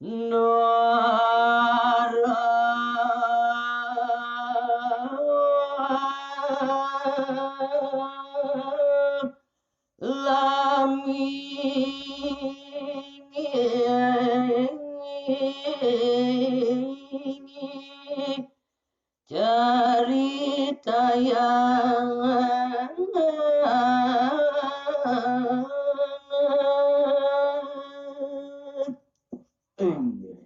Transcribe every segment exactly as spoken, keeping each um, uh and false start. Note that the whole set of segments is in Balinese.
Nara lami caritayang. Inggih.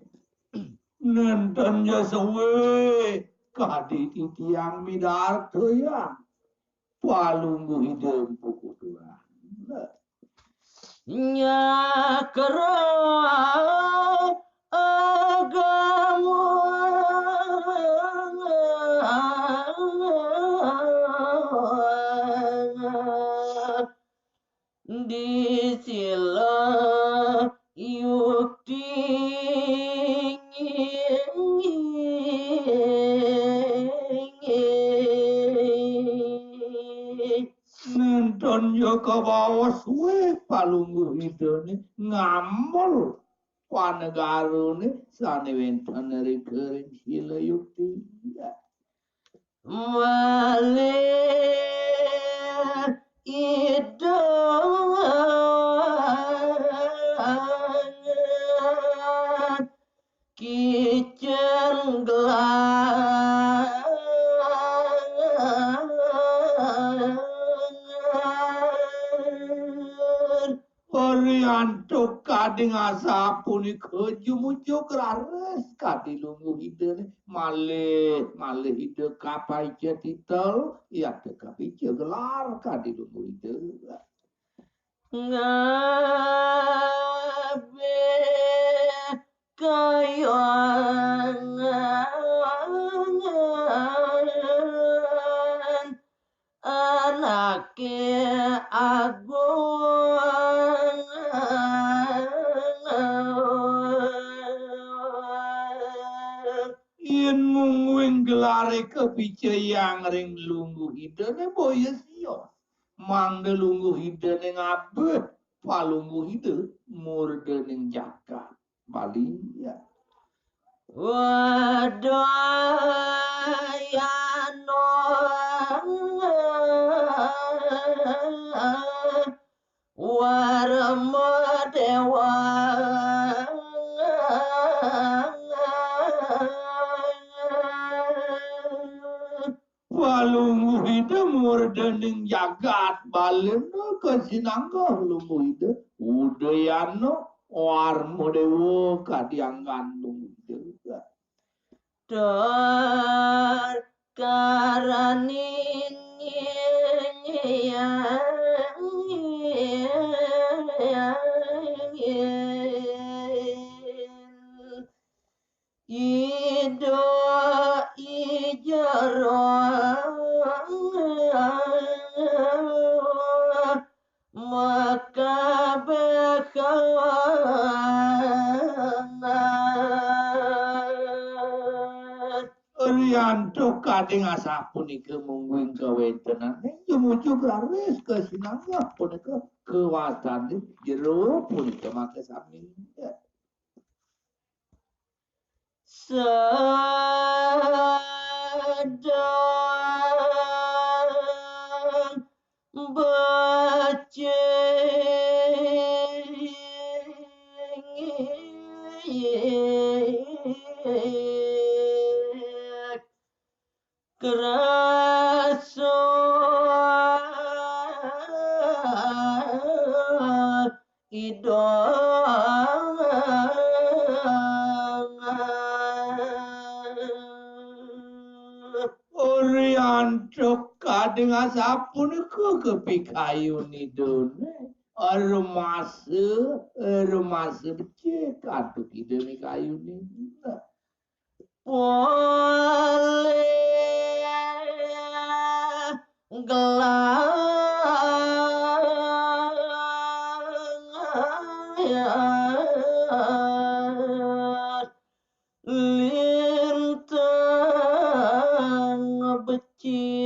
Nénten ja sué kadi titiang midarta ya. Palungguh Ida Mpu Kuturan. Nyakra agama di sila yukti. Nénten ya kabaos wéh Palungguh Idané ngamul panegarané sané wénten ring sila yukti. Malih Ida kicen gelar. Riantuk kadi asapunika jumujug raris kadi lungguh Idané, malih, malih Ida kapaica titel, yata kapaica gelar kadi lungguh Ida. Ngabih kayuangan anaké agung. Yén mungguing gelaré kapicayang ring lungguh Idané boya sios. Mangda lungguh Idané ngabih Palungguh Ida murdaning jagat Bali. Udayana Warmadéwa. Palungguh Ida murdaning jagat Bali, kasinanggeh lungguh Ida. Udayana Warmadéwa kadi anggan lungguh Ida. Tur karaning Ida I Jero makabéh. Riantuk kadi asapunika mungguing kawéntenané, jumujug raris kasinanggeh punika kawastanin jero punika makasami. Sedeng becik kerasa Ida. Riantuk kadi asapunika kapikayun Idané. Rumasa, rumasa becik antuk Ida mikayunin. Polih gelar lintang becik.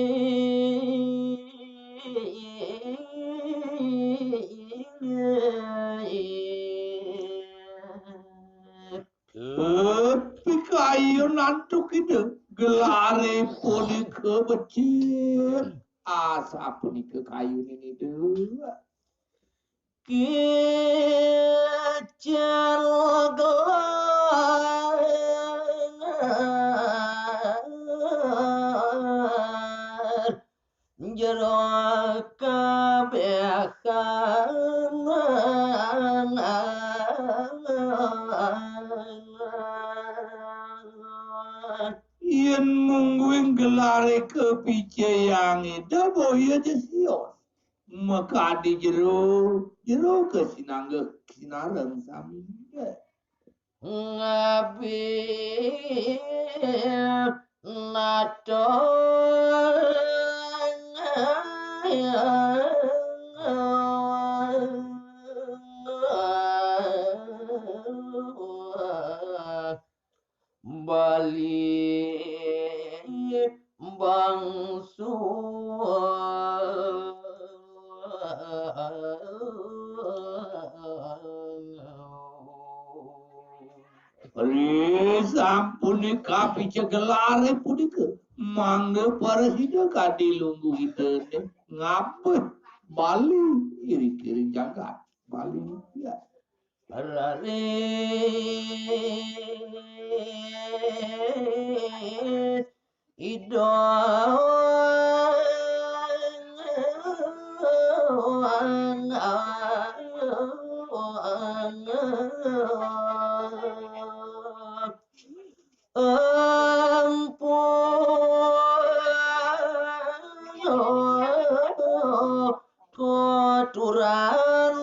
Antuk Ida, gelare punika becik. Asapunika kayunin Ida. Kicil gelar jero kabeh. Yen mungguing gelare kapicayang Ida, boya ja sios. Makadi jero, jero kasinanggeh sinareng sami. Ngabdi nato. Bali bangsa. Ri sampune kapica gelare punika, mangda prasida kadi Lungguh Idane ngabeh Bali, iring-iring jagat Bali. Ya. Raris Ida ampun koturan.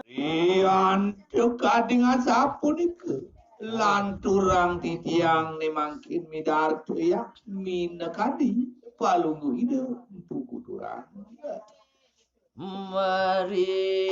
Ri antuk kadingan sapunika, lanturang titiang ne mangkin midarta ya, minakadi Palungguh Ida Mpu Kuturan. Mari